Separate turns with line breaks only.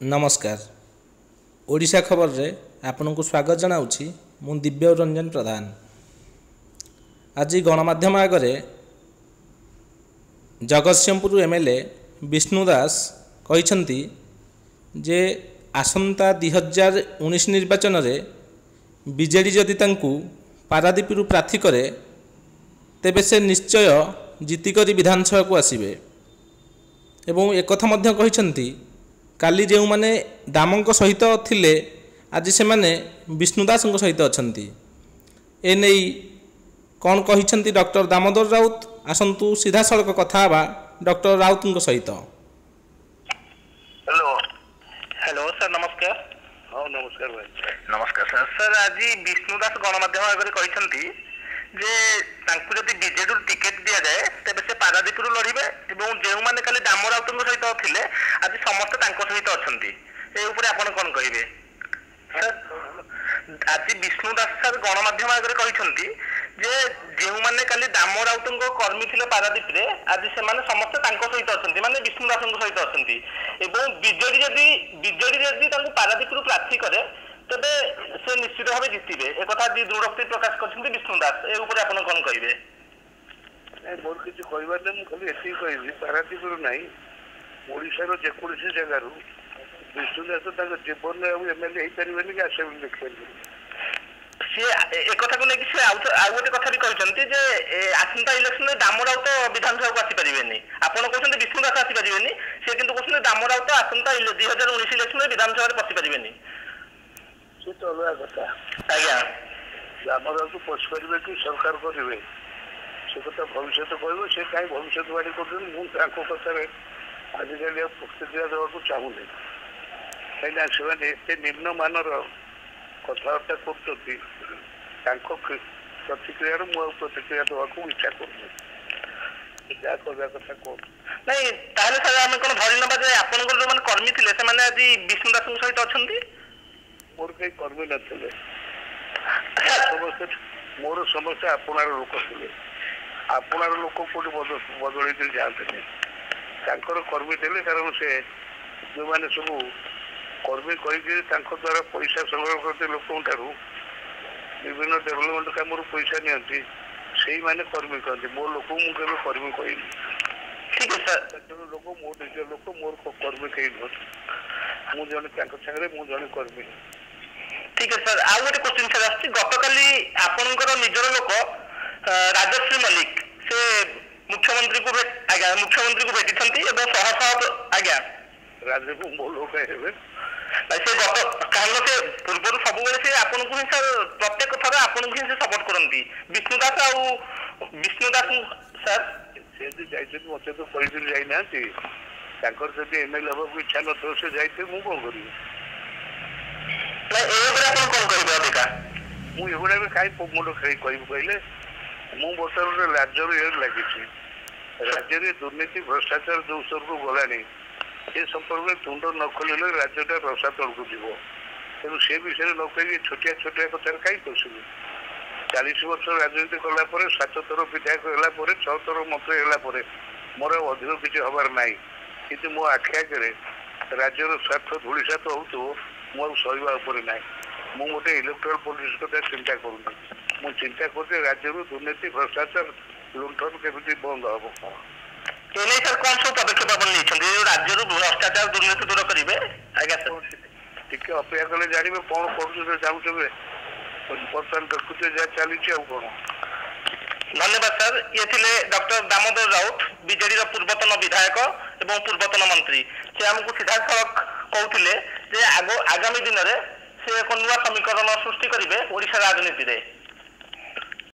ନମସ୍କାର, ଓଡ଼ିଶା ଖବରରେ ଆପଣଙ୍କୁ ସ୍ୱାଗତ ଜଣାଉଛି। ମୁଁ ଦିବ୍ୟ ରଞ୍ଜନ ପ୍ରଧାନ। ଆଜି ଗଣମାଧ୍ୟମ ଆଗରେ ଜଗତସିଂହପୁର ଏମଏଲଏ ବିଷ୍ଣୁ ଦାସ କହିଛନ୍ତି ଯେ ଆସନ୍ତା 2019 ନିର୍ବାଚନରେ ବିଜେଡ଼ି ଯଦି ତାଙ୍କୁ ପାରାଦୀପରୁ ପ୍ରାର୍ଥୀ କରେ, ତେବେ ସେ ନିଶ୍ଚୟ ଜିତିକରି ବିଧାନସଭାକୁ ଆସିବେ। ଏବଂ ଏକଥା ମଧ୍ୟ କହିଛନ୍ତି, କାଲି ଯେଉଁମାନେ ଦାମଙ୍କ ସହିତ ଥିଲେ, ଆଜି ସେମାନେ ବିଷ୍ଣୁ ଦାସଙ୍କ ସହିତ ଅଛନ୍ତି। ଏନେଇ କ'ଣ କହିଛନ୍ତି ଡକ୍ଟର ଦାମୋଦର ରାଉତ, ଆସନ୍ତୁ ସିଧାସଳଖ କଥା ହେବା ଡକ୍ଟର ରାଉତଙ୍କ ସହିତ।
ହ୍ୟାଲୋ।
ହ୍ୟାଲୋ ସାର୍, ନମସ୍କାର।
ହଁ, ନମସ୍କାର ଭାଇ।
ନମସ୍କାର ସାର୍। ସାର୍, ଆଜି ବିଷ୍ଣୁ ଦାସ ଗଣମାଧ୍ୟମ ଆଗରେ କହିଛନ୍ତି ଯେ ତାଙ୍କୁ ଯଦି ବିଜେଡିରୁ ଟିକେଟ ଦିଆଯାଏ, ତେବେ ସେ ପାରାଦୀପରୁ ଲଢ଼ିବେ ଏବଂ ଯେଉଁମାନେ କାଲି ଦାମ ରାଉତଙ୍କ ସହିତ ଥିଲେ, ଆଜି ସମସ୍ତେ ତାଙ୍କ ସହିତ ଅଛନ୍ତି। ଏ ଉପରେ ଆପଣ କ'ଣ କହିବେ ସାର୍? ଆଜି ବିଷ୍ଣୁ ଦାସ ସାର୍ ଗଣମାଧ୍ୟମ ଆଗରେ କହିଛନ୍ତି ଯେ ଯେଉଁମାନେ କାଲି ଦାମ ରାଉତଙ୍କ କର୍ମୀ ଥିଲେ ପାରାଦୀପରେ, ଆଜି ସେମାନେ ସମସ୍ତେ ତାଙ୍କ ସହିତ ଅଛନ୍ତି, ମାନେ ବିଷ୍ଣୁ ଦାସଙ୍କ ସହିତ ଅଛନ୍ତି ଏବଂ ବିଜେଡି ଯଦି ତାଙ୍କୁ ପାରାଦୀପରୁ ପ୍ରାର୍ଥୀ କରେ, ତେବେ ସେ ନିଶ୍ଚିତ ଭାବେ ଜିତିବେ। ଏକଥା ଆଜି ଦୃଢ଼ୋକ୍ତି ପ୍ରକାଶ କରିଛନ୍ତି ବିଷ୍ଣୁ ଦାସ। ଏ ଉପରେ ଆପଣ କ'ଣ କହିବେ?
ନାଇଁ, ମୋର କିଛି କହିବାର ନାହିଁ। ମୁଁ ଖାଲି ଏତିକି କହିବି, ପାରାଦୀପରୁ ନାହିଁ, ଓଡ଼ିଶାର ଯେକୌଣସି ଜାଗାରୁ ବିଷ୍ଣୁ ଦାସ ତାଙ୍କ ଜୀବନରେ ଆଉ ଏମଏଲଏ ହେଇପାରିବେନି କି ଆସେମ୍ବଲି ଦେଖିପାରିବେନି।
ସିଏ ଏକଥାକୁ ନେଇକି ସେ ଆଉ ଗୋଟେ କଥା ବି କହିଛନ୍ତି ଯେ ଆସନ୍ତା ଇଲେକ୍ସନରେ ଦାମ ରାଉତ ବିଧାନସଭାକୁ ଆସିପାରିବେନି। ଆପଣ କହୁଛନ୍ତି ବିଷ୍ଣୁ ଦାସ ଆସିପାରିବେନି, ସେ କିନ୍ତୁ କହୁଛନ୍ତି ଦାମ ରାଉତ ଆସନ୍ତା 2019 ଇଲେକ୍ସନରେ ବିଧାନସଭାରେ ପଶିପାରିବେନି।
ସେ ତ ଅଲଗା କଥା।
ଆଜ୍ଞା।
ଦାମ ରାଉତ ପଶିପାରିବେ କି ସରକାର କରିବେ, ସେ କଥା ଭବିଷ୍ୟତ କହିବ। ସେ କାହିଁ ଭବିଷ୍ୟତବାଣୀ କରୁଛନ୍ତି? ମୁଁ ତାଙ୍କ କଥାରେ ଆଜିକାଲି ଆଉ ପ୍ରତିକ୍ରିୟା ଦେବାକୁ ଚାହୁଁନି, କାହିଁକିନା ସେମାନେ ଏତେ ନିମ୍ନମାନର କଥାବାର୍ତ୍ତା କରୁଛନ୍ତି। ତାଙ୍କ ପ୍ରତିକ୍ରିୟାରୁ ମୁଁ ଆଉ ପ୍ରତିକ୍ରିୟା ଦେବାକୁ ଇଚ୍ଛା କରୁନି। ଯାହା କହିବା କଥା କୁହନ୍ତୁ।
ନାଇଁ, ତାହେଲେ ସାର୍, ଆମେ କଣ ଧରି ନେବା ଯେ ଆପଣଙ୍କର ଯୋଉମାନେ କର୍ମୀ ଥିଲେ, ସେମାନେ ଆଜି ବିଷ୍ଣୁ ଦାସଙ୍କ ସହିତ ଅଛନ୍ତି?
ମୋର କେହି କର୍ମୀ ନଥିଲେ। ମୋର ସମସ୍ତେ ଆପଣାର ଲୋକ ଥିଲେ। ଆପଣାର ଲୋକ କୋଉଠି ବଦଳେଇକି ଯାଆନ୍ତିନି। ତାଙ୍କର କର୍ମୀ ଥିଲେ, କାରଣ ସେ ଯୋଉମାନେ ସବୁ କର୍ମୀ କହିକି ତାଙ୍କ ଦ୍ୱାରା ପଇସା ସଂଗ୍ରହ କରନ୍ତି, ଲୋକଙ୍କ ଠାରୁ ବିଭିନ୍ନ ଡେଭଲପମେଣ୍ଟ କାମରୁ ପଇସା ନିଅନ୍ତି, ସେଇମାନେ କର୍ମୀ କହନ୍ତି। ମୋ ଲୋକଙ୍କୁ ମୁଁ କେବେ କର୍ମୀ କହିନି।
ଠିକ ଅଛି ସାର୍।
ଲୋକ ମୋ ନିଜ ଲୋକ, ମୋର କର୍ମୀ କେହି ନୁହନ୍ତି। ମୁଁ ଜଣେ ତାଙ୍କ ସାଙ୍ଗରେ ମୁଁ ଜଣେ କର୍ମୀ।
ଠିକ ଅଛି ସାର୍। ଆଉ ଗୋଟେ କ୍ୱେଶ୍ଚିନ୍ ସାର୍ ଆସୁଛି। ଗତକାଲି ଆପଣଙ୍କର ନିଜର ଲୋକ ରାଜଶ୍ରୀ ମଲ୍ଲିକ, ସେ ମୁଖ୍ୟମନ୍ତ୍ରୀଙ୍କୁ ଆଜ୍ଞା, ମୁଖ୍ୟମନ୍ତ୍ରୀଙ୍କୁ ଭେଟିଛନ୍ତି ଏବଂ ଶହ ଶହ, ଆଜ୍ଞା।
ରାଜକୁ ମୋ ଲୋକ ହେବେ?
ସେ ଗତ, କାରଣ ସେ ପୂର୍ବରୁ ସବୁବେଳେ ସେ ଆପଣଙ୍କୁ ହିଁ ସାର୍, ପ୍ରତ୍ୟେକ ଥର ଆପଣଙ୍କୁ ହିଁ ସେ ସପୋର୍ଟ କରନ୍ତି, ବିଷ୍ଣୁ ଦାସ ଆଉ ବିଷ୍ଣୁ ଦାସ ସାର୍।
ସେ ଯଦି ଯାଇଛନ୍ତି, ମତେ ତ କହିକିରି ଯାଇନାହାନ୍ତି। ତାଙ୍କର ଯଦି ଏମଏଲଏ ହେବାକୁ ଇଚ୍ଛା ନଥିବ, ସେ ଯାଇଥିବେ, ମୁଁ କଣ କରିବି?
ନାଇଁ, ଏ ଉପରେ ଆପଣ କଣ କହିବେ ଅଧିକା?
ମୁଁ ଏଗୁଡ଼ା ବି କାହିଁ ମୁଣ୍ଡ ଖେଳେଇ କହିବି କହିଲେ? ମୁଁ ବର୍ତ୍ତମାନ ଗୋଟେ ରାଜ୍ୟର ଇଏରେ ଲାଗିଛି। ରାଜ୍ୟରେ ଦୁର୍ନୀତି ଭ୍ରଷ୍ଟାଚାର ଯୋଉ ସ୍ତରକୁ ଗଲାଣି, ସେ ସମ୍ପର୍କରେ ତୁଣ୍ଡ ନ ଖୋଲିଲେ ରାଜ୍ୟଟା ରସାତଳକୁ ଯିବ। ତେଣୁ ସେ ବିଷୟରେ ନ କହିକି ଛୋଟିଆ ଛୋଟିଆ କଥାରେ କାହିଁ ପଶିବି? 40 ବର୍ଷ ରାଜନୀତି କଲା ପରେ, ସାତ ଥର ବିଧାୟକ ହେଲା ପରେ, ଛଅ ଥର ମନ୍ତ୍ରୀ ହେଲା ପରେ ମୋର ଆଉ ଅଧିକ କିଛି ହବାର ନାହିଁ। କିନ୍ତୁ ମୋ ଆଖି ଆଗରେ ରାଜ୍ୟର ସ୍ୱାର୍ଥ ଧୂଳିସାତ ହଉଥିବ, ମୁଁ ଆଉ ସହିବା ଉପରେ ନାହିଁ। ମୁଁ ଗୋଟେ ଇଲେକ୍ଟ୍ରାଲ ପଲିଟିକ୍ସ କଥା ଚିନ୍ତା କରୁନି। ମୁଁ ଚିନ୍ତା କରୁଛି ରାଜ୍ୟରୁ ଦୁର୍ନୀତି, ଭ୍ରଷ୍ଟାଚାର, ଲୁଣ୍ଠନ କେମିତି ବନ୍ଦ ହବ।
ଏ ନେଇ ସାର୍, କଣ ସବୁ ପଦକ୍ଷେପ ଆପଣ ନେଇଛନ୍ତି, ଯୋଉ ରାଜ୍ୟରୁ ଭ୍ରଷ୍ଟାଚାର ଦୁର୍ନୀତି ଦୂର କରିବେ? ଆଜ୍ଞା ସାର୍।
ଟିକେ ଅପେକ୍ଷା କଲେ ଜାଣିବେ କଣ କରୁଛୁ। ଜାଣୁଥିବେ, ବର୍ତ୍ତମାନ ଦେଖୁଥିବେ ଯାହା ଚାଲିଛି, ଆଉ କଣ।
ଧନ୍ୟବାଦ ସାର୍। ଇଏ ଥିଲେ ଡକ୍ଟର ଦାମୋଦର ରାଉତ, ବିଜେଡିର ପୂର୍ବତନ ବିଧାୟକ ଏବଂ ପୂର୍ବତନ ମନ୍ତ୍ରୀ। ସେ ଆମକୁ ସିଧାସଳଖ କହୁଥିଲେ ଯେ ଆଗାମୀ ଦିନରେ ସେ ଏକ ନୂଆ ସମୀକରଣ ସୃଷ୍ଟି କରିବେ ଓଡ଼ିଶା ରାଜନୀତିରେ।